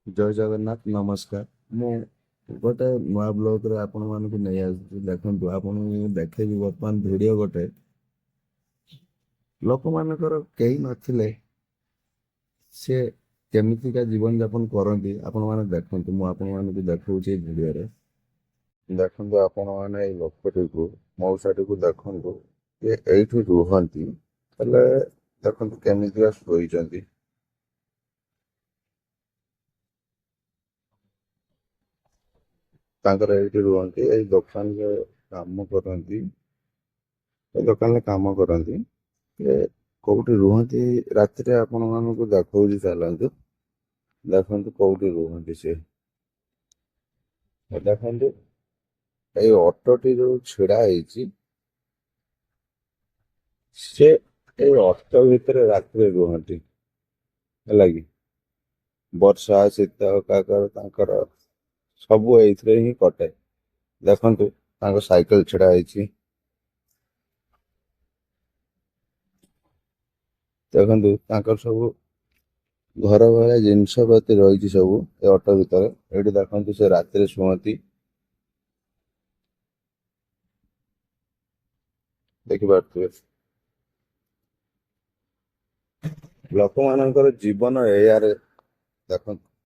ଜୟ ଜଗନ୍ନାଥ, ନମସ୍କାର। ମୁଁ ଗୋଟେ ନୂଆ ବ୍ଲଗରେ ଆପଣମାନଙ୍କୁ ନେଇ ଆସୁଛି। ଦେଖନ୍ତୁ, ଆପଣଙ୍କୁ ଦେଖେଇବି ବର୍ତ୍ତମାନ ଭିଡ଼ିଓ ଗୋଟେ। ଲୋକମାନଙ୍କର କେହି ନଥିଲେ ସେ କେମିତିକା ଜୀବନଯାପନ କରନ୍ତି, ଆପଣମାନେ ଦେଖନ୍ତୁ। ମୁଁ ଆପଣମାନଙ୍କୁ ଦେଖାଉଛି ଏଇ ଭିଡ଼ିଓରେ। ଦେଖନ୍ତୁ ଆପଣମାନେ ଏଇ ଲୋକଟିକୁ, ମଉସାଟିକୁ ଦେଖନ୍ତୁ। ଇଏ ଏଇଠି ରୁହନ୍ତି। ହେଲେ ଦେଖନ୍ତୁ କେମିତିକା ଶୋଇଛନ୍ତି। ତାଙ୍କର ଏଇଠି ରୁହନ୍ତି, ଏଇ ଦୋକାନରେ କାମ କରନ୍ତି। ଏ ଦୋକାନରେ କାମ କରନ୍ତି। ଏ କୋଉଠି ରୁହନ୍ତି ରାତିରେ, ଆପଣମାନଙ୍କୁ ଦେଖାଉଛି, ଚାଲନ୍ତୁ। ଦେଖନ୍ତୁ କୋଉଠି ରୁହନ୍ତି ସେ। ଦେଖନ୍ତୁ, ଏଇ ଅଟୋଟି ଯୋଉ ଛିଡା ହେଇଛି, ସେ ଏଇ ଅଟୋ ଭିତରେ ରାତିରେ ରୁହନ୍ତି। ହେଲା କି? ବର୍ଷା, ଶୀତ, କାକର ତାଙ୍କର ସବୁ ଏଇଥିରେ ହିଁ କଟେ। ଦେଖନ୍ତୁ, ତାଙ୍କ ସାଇକେଲ ଛିଡା ହେଇଛି। ଦେଖନ୍ତୁ, ତାଙ୍କର ସବୁ ଘର ଭଳିଆ ଜିନିଷ ପାତି ରହିଛି ସବୁ ଏ ଅଟୋ ଭିତରେ। ଏଇଠି ଦେଖନ୍ତୁ, ସେ ରାତିରେ ଶୁଅନ୍ତି। ଦେଖିପାରୁଥିବେ, ଲୋକମାନଙ୍କର ଜୀବନ ଏଇଆରେ। ଦେଖନ୍ତୁ।